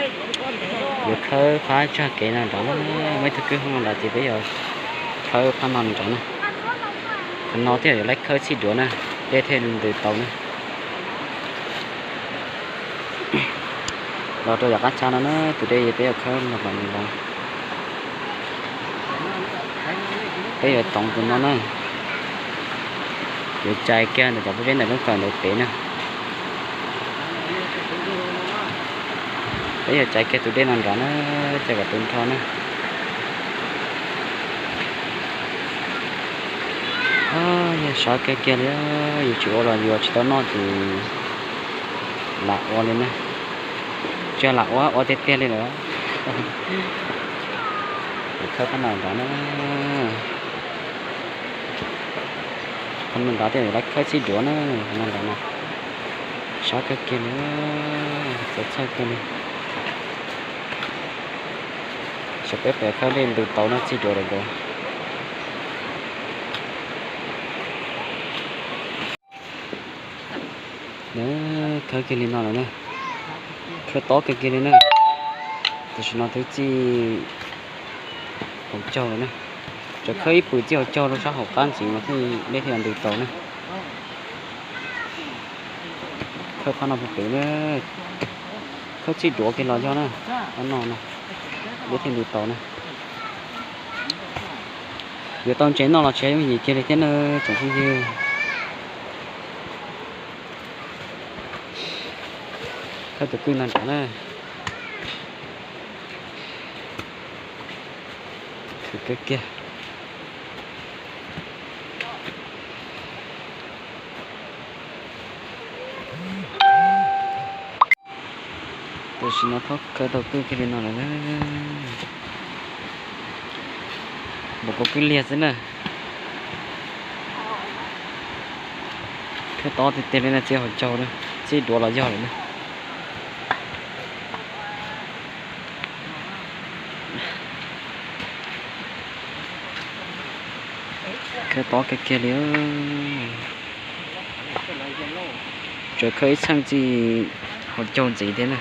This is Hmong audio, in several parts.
Yuav khawb phab tsag kev no nrad na, muaj ib tug kwj hoob no nrad ces peb yuav khawb phab no nrad na. Thaum no thiaj yuav laib khawb txhij duav na, dej thiaj ntws tau na. Los rau yav qab tshaj no na, tus dej peb yuav khawb los nrad. Peb yuav toov tus no na, yuav cais kiag ntawm cov pob zeb ntawm lub kawm ntawd pem na. Peb yuav cais kiag tus dej no nrad na, cais kom tu nrho na. Yog sab kawg kiag li, yus tsis ua los yus tsis tau noj ces lam ua li na. Tsis lam ua, ua tiag tiag li lawm. Khawb phab no nrad na. Phab no nrad thiaj yuav laib khawb txhij duav na, phab no nrad na. Sab kawg kiag li, txawv txhawj kawg li. Saib peb puas khawb dej ntws tau na, txhij duav lawm nkawd. Khawb kiag li no lawm na, khawb tob kiag kiag li na. Tam sim no twb txij hauv caug lawm na, tseem khawb ib pwm txij hauv caug rau sab hauv qab ntxiv mas thiaj dej thiaj ntws tau na. Khawb phab no puag pem na, khawb txhij duav kiag los yog na, phab no na, dej thiaj ntws tau na. Yuav tau ntses noj los tsis yooj yim kiag li thiab na tsoom phooj ywg. Khawb tus kwj no nrad na. Khawb kiag kiag. Tam sim no khawb tau kwj kiag li no lawm. Npaum kuv kwj liag xwb na. Khawb tob tiag tiag li na, txij hauv caug na, txij duav los yog lawm na. Khawb tob kiag kiag li. Tsuas khawb ib txheej txij hauv caug ntxiv thiab na.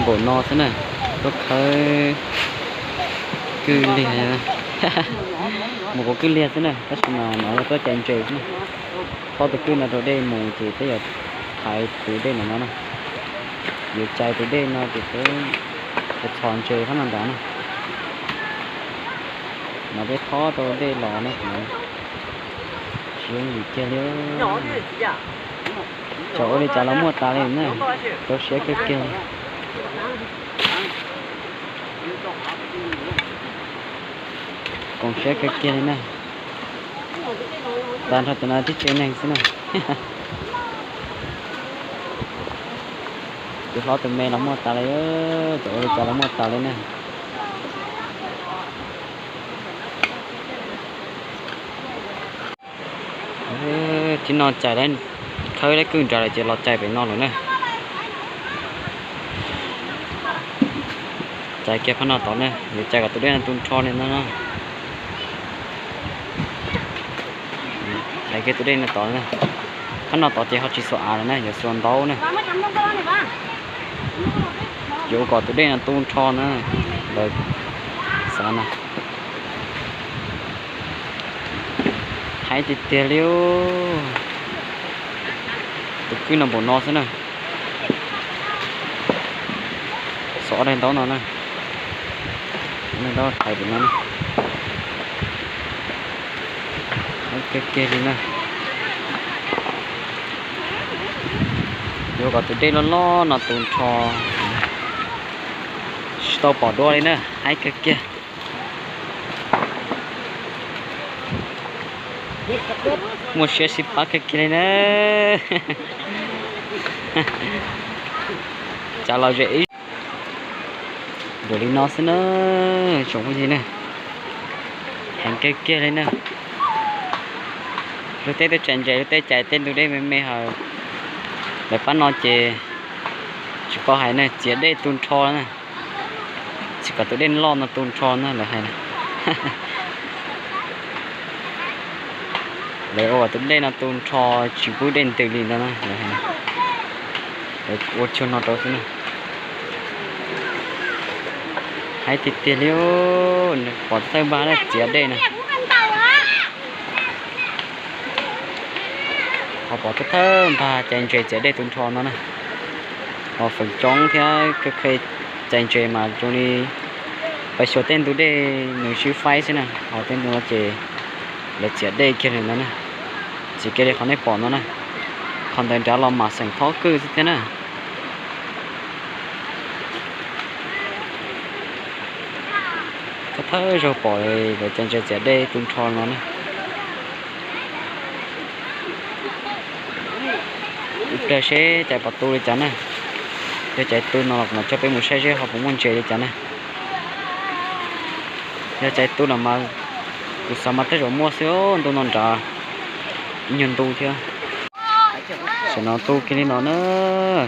Npaum no xwb na, tuaj khawb kwj liag, mus kuv kwj liag xwb na, tab sis mas no yog tuaj cais ntses xwb na. Thob tus kwj no rau dej mus ces peb yuav thaiv tus dej ntawm no na. Yuav cais tus dej no ces peb yuav txhos ntses phab no nrad na. No peb thob tau dej los na, tsis yooj yim kiag li. Txawm ua li cas los muaj tas li na, rau siab kiag kiag li. Koom siab kiag kiag li na. Tag nrho cov no tib tsev neeg xwb na. Tus hlob tus me los muaj tas li, txawm ua li cas los muaj tas li na. Thib no cais, khawb laib kwj nrad lawm ces los cais pem no lawm na. Cais kiag phab no tod na, yuav cais kom tus dej no tu nrho li no na. Cais kiag tus dej no tod na. Phab no tod ces ho tsis xuas av lawm na, yuav xuas ntaub na. Yuav ua kom tus dej no tu nrho na, lawv xav na. Haib tiag tiag li. Tus kwj no npaum no xwb na. Xov daim ntaub no na. Daim ntaub thaiv tim no na. Haib kiag kiag li na. Yuav kom tus dej loj loj no tu nrho. Tsis tau pom dua li na, haib kiag kiag. Muaj siab sib pab kiag kiag li na. Cas los zem ib npaum li no xwb na, tsoom phooj ywg na. Heev kiag kiag li na. Luag tej tuaj cais ntses, luag tej cais tej ntug dej me me hos, lawv pab no ces tsis paub hais na, txiav dej tu nrho na. Tsis kom tus dej loj no tu nrho na lawv hais na. Lawv ua tus dej no tu nrho tsis pub dej ntws li ntag na. Lawv ua cuag no rau xwb na. Haib tiag tiag li, pom thawj npag na txiav dej na. Ho pom thawj thawj npag cais ntses txiav dej tu nrho no na. Ho feem coob thiab kheej kheej cais ntses mas zoo li pais xyuas tej ntug dej nws sib faib xwb na, ho tej ntug no ces lawv txiav dej kiag li ntawd na. Txiav kiag li qhov nej pom no na. Qhov ntawd nrad los mam xeem thob kwj xwb thiab na. Thawj thawj zaug pom lawv cais ntses txiav dej tu nrho no na. Ib pliag seb cais pom tu li cas na. Yog cais tu no los kuv mam coj peb mus saib seb ho puas muaj ntses li cas na. Yog cais tu no mas kuv xav mas tej zaum muaj xwb, ntu no nrad ib nyuag ntu thiab. Tam no tu kiag li no na,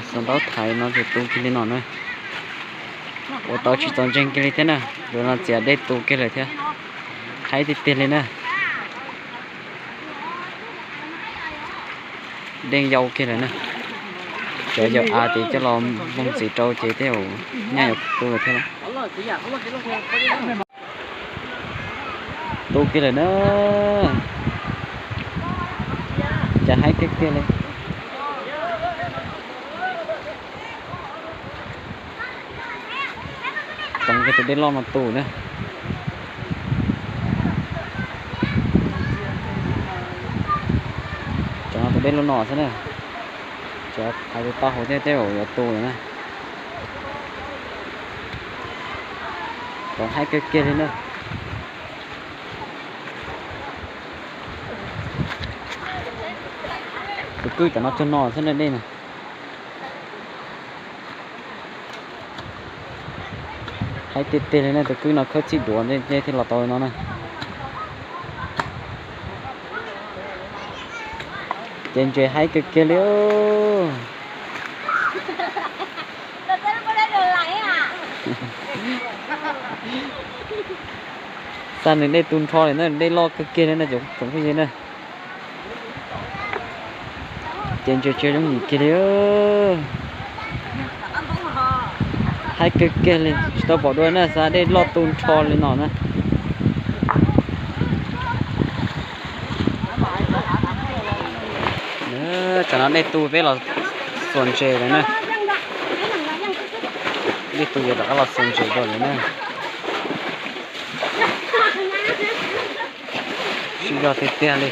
xov ntaub thaiv no ces tu kiag li no na. Ua tau tsis txaus ntseeg kiag li thiab na, lawv no txiav dej tu kiag lawm thiab. Haib tiag tiag li na. Dej yau kiag lawm na. Cov yawm av ces coj los npog ntxiv rau ces tej zaum nyaj yuav tu lawm thiab. Tu kiag lawm na. Cas haib tiag tiag li. Toom kiag tus dej loj no tu na. Cov no tus dej loj no xwb na. Cov thaiv tus tau hauv thiab tej zaum yuav tu lawm na. Toom haib kawg kiag li na. Tus kwj cov no cuag no xwb na dej na. Haib tiag tiag li na, tus kwj no khawb txij duav thiaj los tau no na. Ces ntses haib kawg kiag li. Xa nws dej tu nrho li na, dej loj kawg kiag li na tsoom phooj ywg na. Ces ntses tsis zoo yim kiag li. Haib kawg kiag li, tsis tau pom dua na, xa dej loj tu nrho li no na. Tam no dej tu peb los xuas ntses lawm na. Dej tu yuav rov qab los xuas ntses dua lawm na. Siv zog tiag tiag li.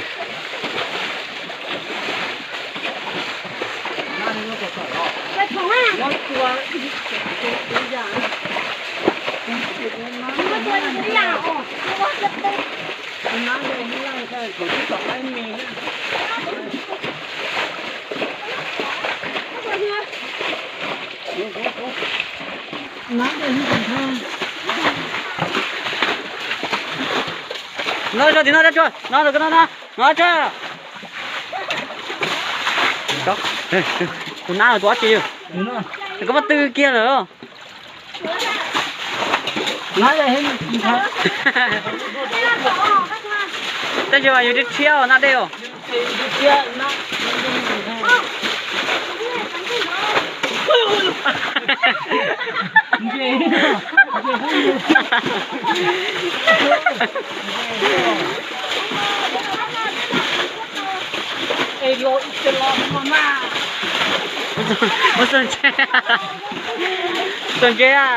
No, no, no, no, no, no, no, no. Kuv nab los tus ob tsi, koj muab tw kiag lawm. Tab sis mas yus rhiab rhiab nab dej os. Muab xuas ntses, xuas ntses a.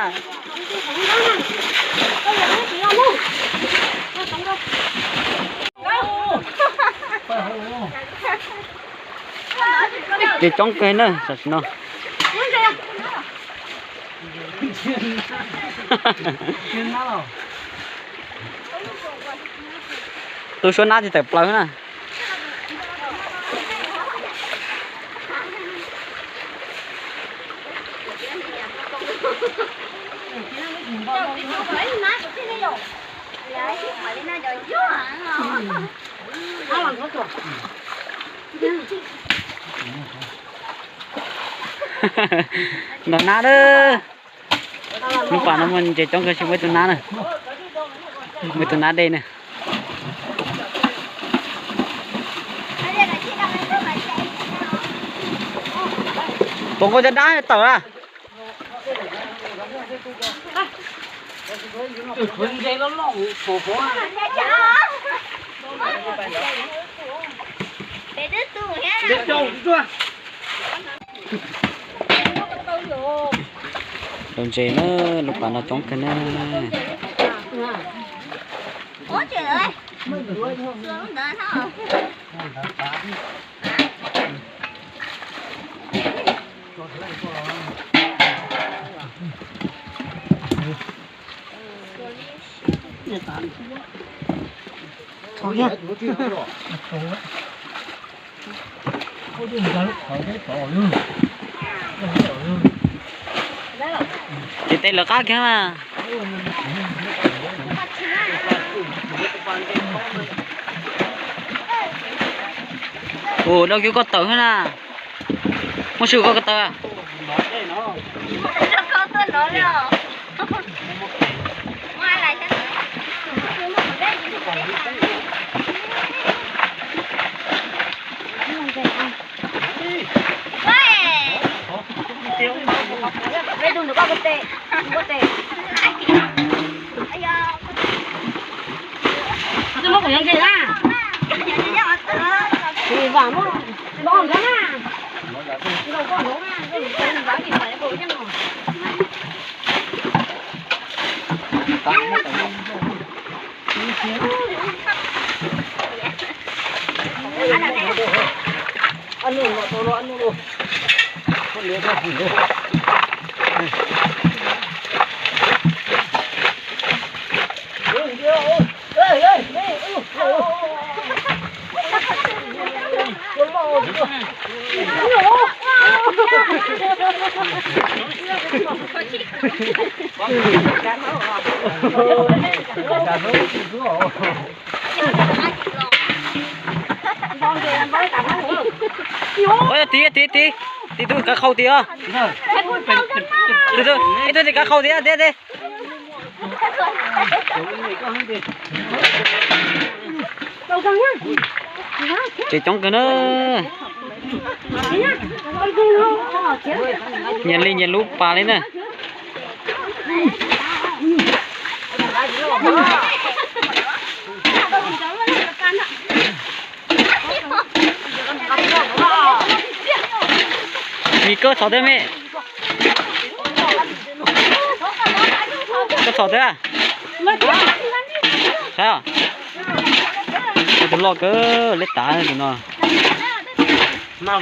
Ces coob kawg na tam sim no. Tu suab nab tsis tawm plaws na. Nrog nab na. Lub pas no muaj ntses coob kawg, sim muaj ib tug nab na. Muaj tus nab dej na. Puas nkaus cov dab tawm a? Lub ntses na, lub pas no coob kawg na. Ces tes lawv qab kiag mas. Ua dau kiag koj tawm thiab na. Muaj sij koj ko taw. Ov, tiv tiv tiv, tiv tug kav khau tiv os. Ib tug tiv kav khau tiv, tiv tiv. Tseem coob kawg na. Nyias li nyias lub pas li na. Me koj txhom thiab me. Koj txhom thiab. Saib, tus loj kawg, liab tas tus no. Mas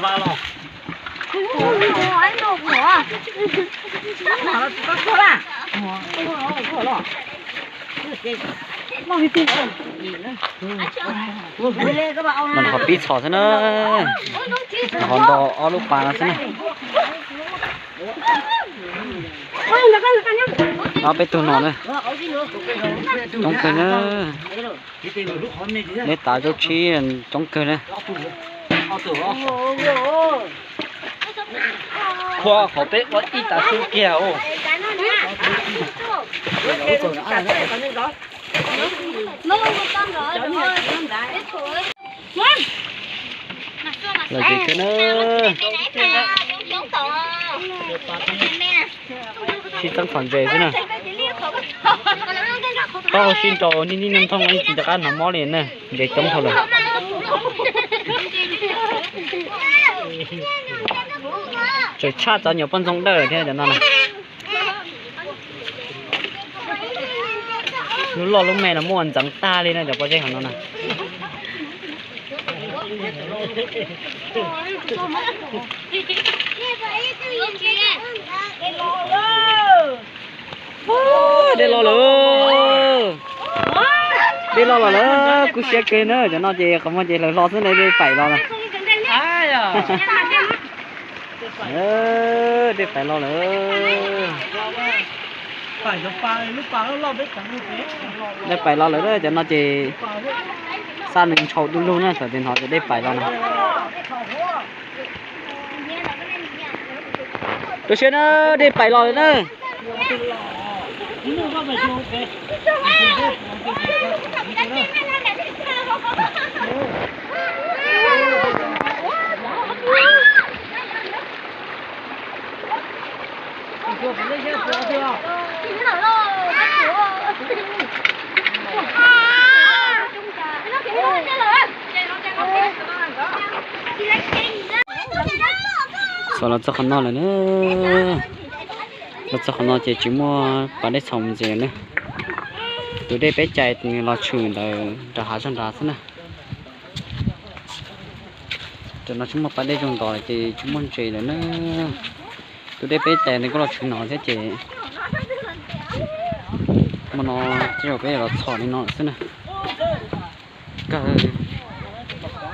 qhov pib txhom xwb na. Qhov nto ob lub pas no xwb na. Ob peb tug no na. Coob kawg na. Liab tas zaub tshib coob kawg na. Qhua qhov peb ua ib tag su kiag os. Lom zem kawg na. Sib txeeb txhom ntses xwb na. Koj ho sib nraus niaj hnub niaj hnub ib tsis rov qab hnov mob li na, ntses coob dhau lawm. Tseem tshaj cov nyuam poj ntxoog dawb lawm thiab cov no na. Lub loj lub me no muaj ntxeev tag li na cov pob zeb hauv no na. Dej los lawm. Dej los los lawm, kub siab kawg na, cov no ces qhov muag ces lawv hlo xwb na, dej paim los lawm. Dej paim los lawm. Dej paim los lawm na, cov no ces xaj nws ntshau du lug na, txawm tias hnov tias dej paim los na. Tu siab na, dej paim los lawm na. Txhom los txog qhov no lawm na. Los txog qhov no ces tsis muaj pas dej txhom mus ntxiv lawm na. Tus dej peb cais nws los tshwm ntawd nram hav zog nrad xwb na. Tam no tsis muaj pas dej zoo ntov lawm ces tsis muaj ntses lawm na. Tus dej peb cais nws kuj los tshwm no thiab ces hmo no tej zaum peb yuav los txhom li no xwb na.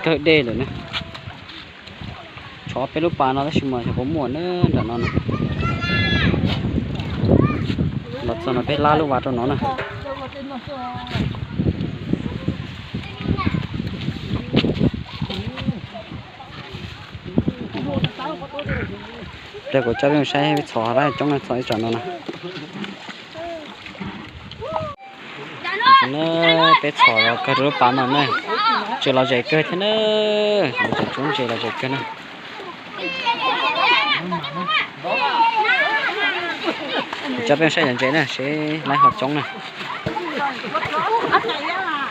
Kawg dej lawm na. Tshuav peb lub pas no tab sis mas xyov puas muaj na nram no na. Los txog no peb lab lub vas rau no na. Rau kuv coj peb mus saib txhom lawv coob na, txhom ib tsam no na. Peb txhom los kawg rau lub pas no na, tseem los zem kawg thiab na, los tseem tsub ntses los zem kawg na. Coj peb mus saib cov ntses na seb lawv ho coob na.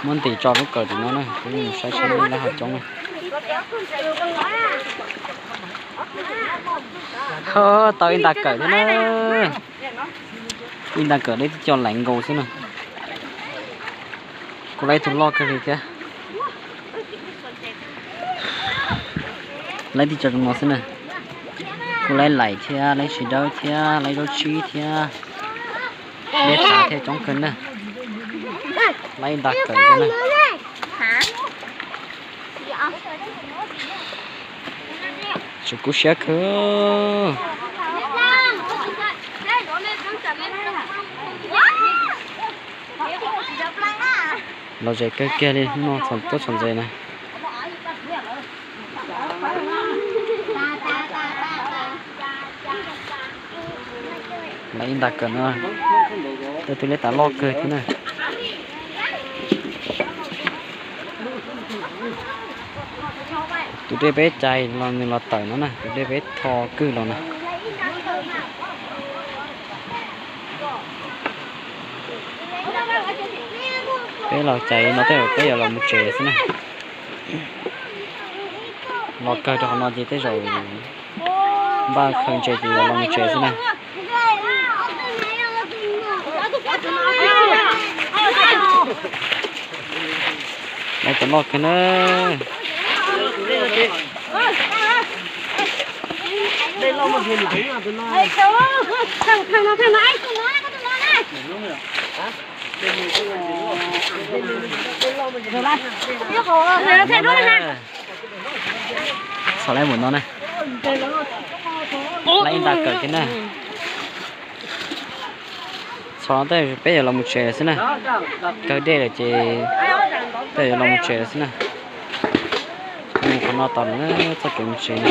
Muab ntim tso lub kawm tim no na, peb mus saib seb lawv ho coob na. Tau ib nta kawm thiab na. Ib nta kawm deb tib co laim nkaus xwb na. Kuv laib ib tug loj kawg li thiab. Laib tib co zoo no xwb na. Kuv laib laim thiab, laib tsis dawb thiab, laib zaub tsib thiab. Deb tav thiab coob kawg na. Laib ib nta kawm thiab na. Tseem kub siab kawg. Los zem kawg kiag li, hnub no txhom tuaj txhom ntses na. Laib ib nta kawm no, tej tug laib tav loj kawg thiab na. Tus dej peb cais los nws los tawm no na, tus dej peb tho kwj los na. Peb los cais no tej zaum peb yuav los mus tsev xwb na. Los kawg rau qhov no ces tej zaum npaj khaws ntses ces yuav los mus tsev xwb na. Laib tus loj kawg na. Txhom laib npaum no na. Laib ib nta kawm thiab na. Txhom tej peb yuav los mus tsev xwb na. Kawg dej lawm ces peb yuav los mus tsev xwb na. Mus qhov no tos lawm na, txoj kev mus tsev na.